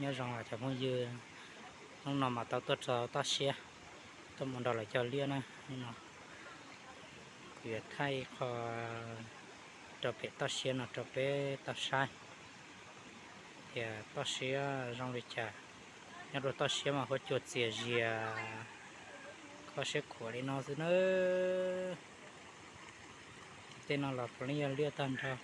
Nyob zoo cov phooj ywg, hnub no mas tau tuaj rau toj siab, tuaj mus nrog lawv cog liaj na. Hnub no kuv yuav thaij qho rau pem toj siab no rau peb tau saib tias toj siab zoo li cas. Nyob rau toj siab mas huab cua txias zias, kho siab khuav li no xwb na. Tej no los puav leej yog liaj tag nrho.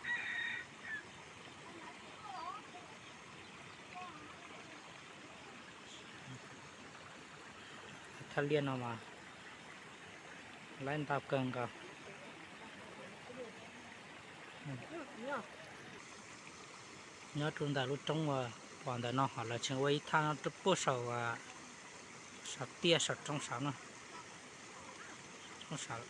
Thaj liaj no mas laib ntau kawg nkaus. Nyob rau ntawm lub roob uas pom ntawm no ho lawv tseem ua ib thaj puag saum, saum tiaj saum roob saud no. Roob saud.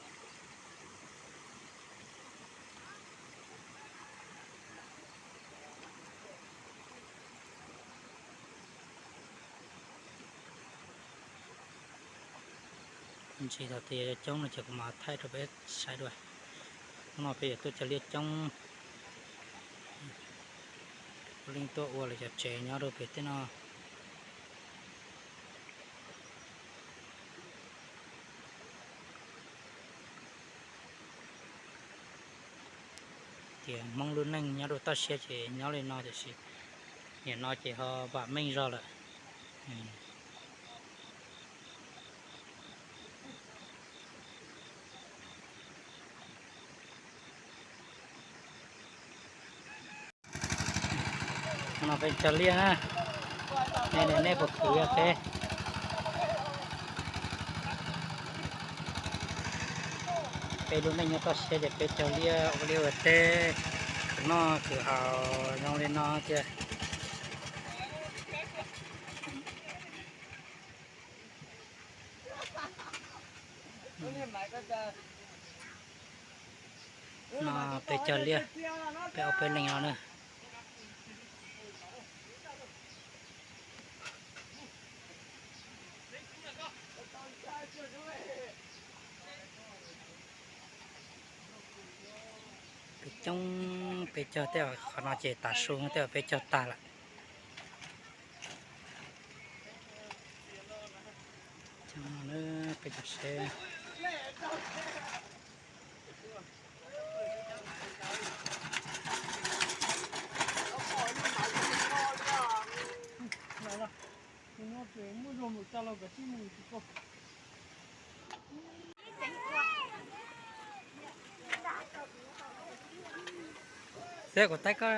Ntsis thaum twg yuav coob no ces kuv mam thaij rau peb saib dua. Hnub no peb yuav tuaj cog liaj coob, puav leej tuaj ua lawv cov tsev nyob rau pem tej no. Tias Hmoob lub neej nyob rau toj siab ces nyob li no tiam sis nim no ces ho vam meej zog lawm. No peb cog liaj na, nej, nej puas khwv peb? Peb lub neej nyob toj siab ces peb cog liaj ua liaj ua teb, khwv noj khwv haus zoo li no tiag. No peb cog liaj, peb ob peb leeg no na. Peb coob, peb cog tej qhov no ces tav su tej peb cog tag lawm. Peb cog seb. Xeb kuv taij koj.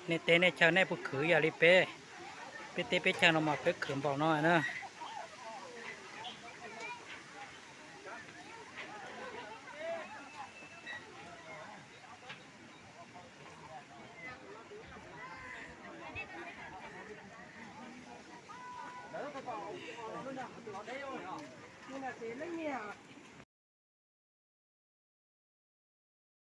Nej teb nej chaw nej puas khwv ib yam li peb? Peb teb peb chaw no mas peb khwv npaum no na.